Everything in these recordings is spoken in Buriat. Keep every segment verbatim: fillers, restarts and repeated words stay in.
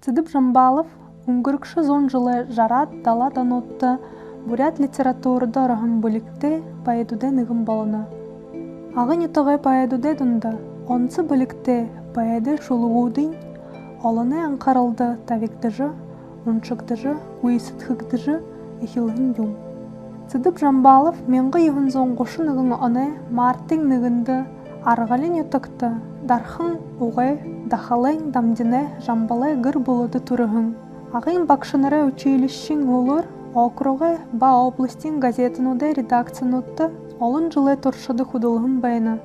Цыдып Жамбалов үнгэрэгшэ зуун жэлэй жараад, далаад онуудта буряад литературада ороһон бэлигтэй поэдүүдэй нэгэн болоно. Агын нютагай поэдүүдэй дунда онсо бэлигтэй поэдэй шүлэгүүдынь олоной анхаралда табигдажа, уншагдажа, гүйсэдхэгдэжэ эхилһэн юм. Цыдып Жамбалов мянга юһэн зуун гушан нэгэн оной мартын нэгэндэ Аргалин нютагта Дархан угай Дахалайн Дамдинай Жамбалай гэр бүлэдэ түрэһэн. Агын багшанарай училищиин һүүлээр округой ба областиин газетэнүүдэй редакцинуудта олон жэлэй туршада хүдэлһэн байна.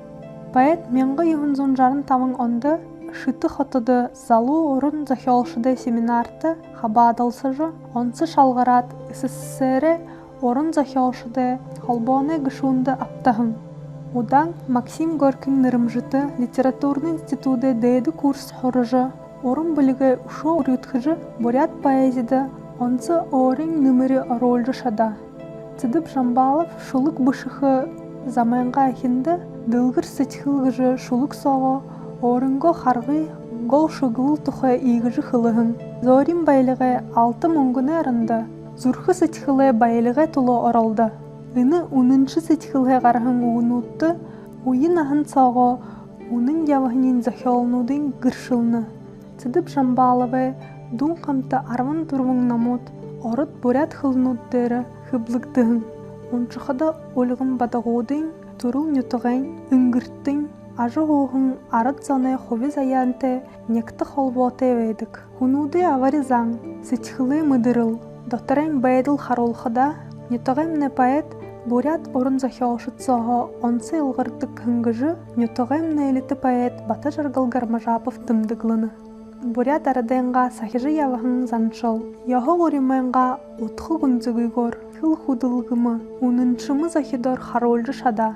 Поэт мянга юһэн зуун жаран табан ондо Шэтэ хотодо залуу уран зохёолшодой семинарта хабаадалсажа, онсо шалгараад, СССР-эй уран зохёолшодой холбооной гэшүүндэ абтаһан. Удаан Максим Горькиин нэрэмжэтэ литературна институдай дээдэ курс һуража, уран бэлигээ үшөө үргэдхэжэ, буряад поэзидэ онсо өөрын нэмэри оруулжа шадаа. Цыдып Жамбалов шүлэг бэшэхэ замайнгаа эхиндэ «Дэлгэр сэдьхэл» гэжэ шүлэг соогоо өөрынгөө харгы, гол шэглэл тухай иигэжэ хэлэһэн: «Зориин баялигай алта мүнгэнэй орондо зүрхэ сэдьхэлэй баялигай түлөө оролдо». Энэ үнэншэ сэдьхэлһээ гараһан үгэнүүдтэ үе наһан соогоо үнэн ябаһаниинь зохёолнуудынь гэршэлнэ. Цыдып Жамбаловай дүүн хамта арбан дүрбэн номууд ород, буряад хэлэнүүд дээрэ хэблэгдэһэн. Уншахада ульган бадагуудынь, түрэл нютагайнь, үнгэртэнь ажаһууһан арад зоной хуби заяантай нягта холбоотой байдаг. Хүнүүдэй абари зан, сэдьхэлэй мэдэрэл, доторойнь байдал харуулхадаа, нютагаймнай поэт буряад уран зохёолшод сооһоо онсо илгардаг һэн гэжэ нютагаймнай элитэ поэт Батожаргал Гармажапов тэмдэглэнэ. Буряад арадайнгаа сахижа ябаһан заншал, ёһо гуримайнгаа удха гүнзэгыгөөр, хэл хүдэлгэмэ, үнэншэмэ зохидоор харуулжа шадаа.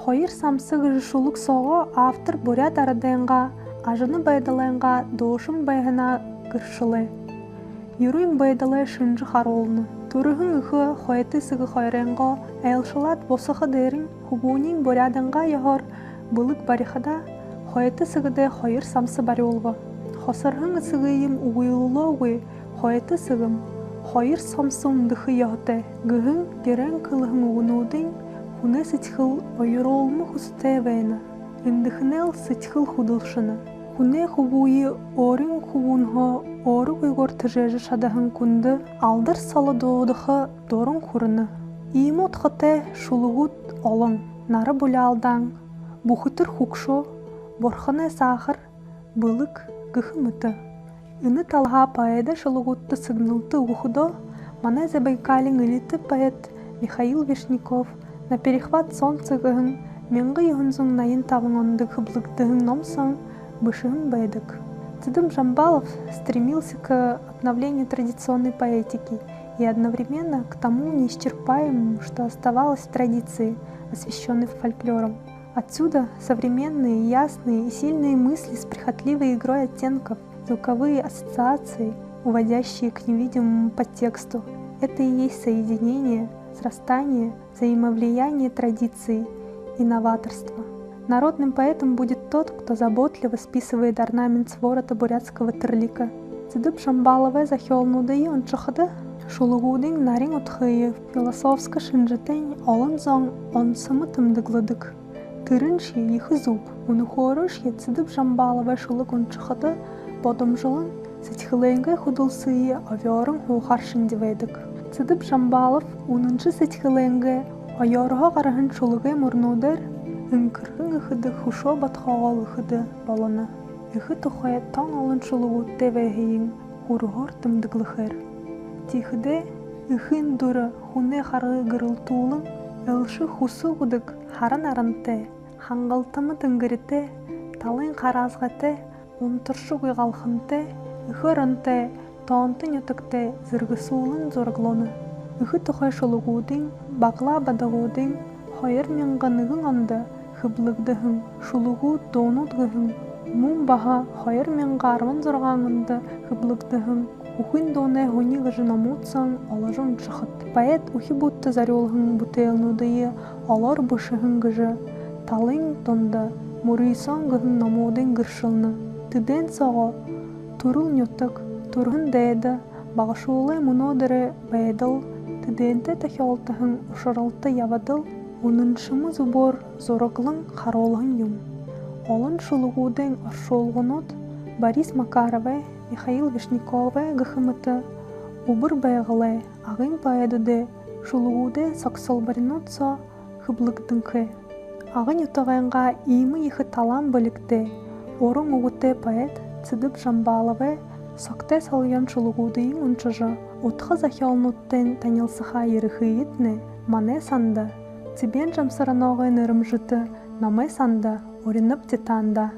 «Хоёр самса» гэжэ шүлэг соогоо автор буряад арадайнгаа ажана байдалайнгаа дуушан байһанаа гэршэлээ. Юрын байдалай шэнжэ харуулна. Түрэһэн эхэ, хойто эсэгэ хоёройнгоо айлшалаад бусаха дээрэнь хүбүүниинь буряадайнгаа ёһоор бэлэг барихадаа, хойто эсэгэдээ хоёр самса барюулба. Хосорһон эсэгыем үгылүүлээгүй, хойто эсэгэм хоёр самса үндэхэ ёһотой гэһэн гэрэй хэлэһэн үгэнүүдынь хүнэй сэдьхэл уяруулма хүсэтэй байна. Эндэхэнээл сэдьхэл хүдэлшэнэ. Хүнэй хүбүүе өөрын хүбүүнһөө өөрыгүйгөөр тэжээжэ шадаһан хүндэ алдар соло дуудаха дуран хүрэнэ. Иимэ удхатай шүлэгүүд олон: «Нара буляалдаан», «Бүхэтэр хүгшөө», «Бурханай саахар», «Бэлэг» гэхэ мэтэ. Энэ талаһаа поэдэй шүлэгүүдтэ сэгнэлтэ үгэхэдөө, манай Забайкалиин элитэ поэт Михаил Вишняков «На перехват солнца» гэһэн мянга юһэн зуун наян табан ондо хэблэгдэһэн ном соо бэшэһэн байдаг. Цыдып Жамбалов стремился к обновлению традиционной поэтики и одновременно к тому неисчерпаемому, что оставалось в традиции, освящённой фольклором. Отсюда современные, ясные и сильные мысли с прихотливой игрой оттенков, звуковые ассоциации, уводящие к невидимому подтексту. Это и есть соединение, срастание, взаимовлияние традиций и новаторства. Народным поэтом будет тот, кто заботливо списывает орнамент с ворота бурятского терлика. Цыдып Жамбаловай зохёолнуудые уншахада, шүлэгүүдынь нарин удхые, философско шэнжэтэйнь олон зон онсомо тэмдэглэдэг. Тэрэньшье ехэ зүб. Үнэхөөрөөшье Цыдып Жамбаловай шүлэг уншахада, бодомжолон, сэдьхэлэйнгээ хүдэлсые обёорон һуухаар шэнги байдаг. Цыдып Жамбалов үнэншэ сэдьхэлэйнгээ оёорһоо гараһан шүлэгэй мүрнүүдээр энхэргэн эхэдэ хүшөө бодхоогоо гэхэдэ болоно. Эхэ тухай тон олон шүлэгүүдтэй байһыень хүрһөөр тэмдэглэхээр. Тиихэдээ эхын дүрэ хүнэй харгы гэрэлтүүлэн, элшэ хүсэ үгэдэг хара нарантай, хангалтама тэнгэритэй, талын хараасгайтай, унтаршагүй галхантай, эхэ оронтой, тоонто нютагтай зэргэсүүлэн зураглана. Эхэ тухай шүлэгүүдынь баглаа бадагуудынь хоёр мянга нэгэн ондо хэблэгдэһэн «Шүлэгүүд, дуунууд» гэһэн, мүн баһа хоёр мянга арбан зургаан ондо хэблэгдэһэн «Үхын дуунай һүни» гэжэ номууд соонь оложо уншахат. Поэт үхибүүдтэ зорюулһан бүтээлнүүдые олоор бэшэһэн гэжэ «Талын дунда», «Мүрысөөн» гэһэн номуудынь гэршэлнэ. Тэдэн соогоо «Түрэл нютаг», Түрэһэн дайда багашуулай мүнөөдэрэй байдал, тэдээнтэй тохёолдоһон ушаралта ябадал үнэншэмэ зүбөөр зураглан харуулһан юм. Олон шүлэгүүдэй оршуулганууд Борис Макаровай, Михаил Вишняковай гэхэ мэтэ Үбэр Байгалай, Агын поэдүүдэй шүлэгүүдэй согсолборинууд соо хэблэгдэнхэй. Ага нютагайнгаа иимэ ехэ талаан бэлигтэй, уран үгэтэй поэт Цыдып Жамбаловай согтой солбон шүлэгүүдыень уншажа, удха зохёолнуудтай танилсахаа ерэхыетнай манай санда, Цыбен Жамсараногой нэрэмжэтэ номой санда уринабди таанадаа.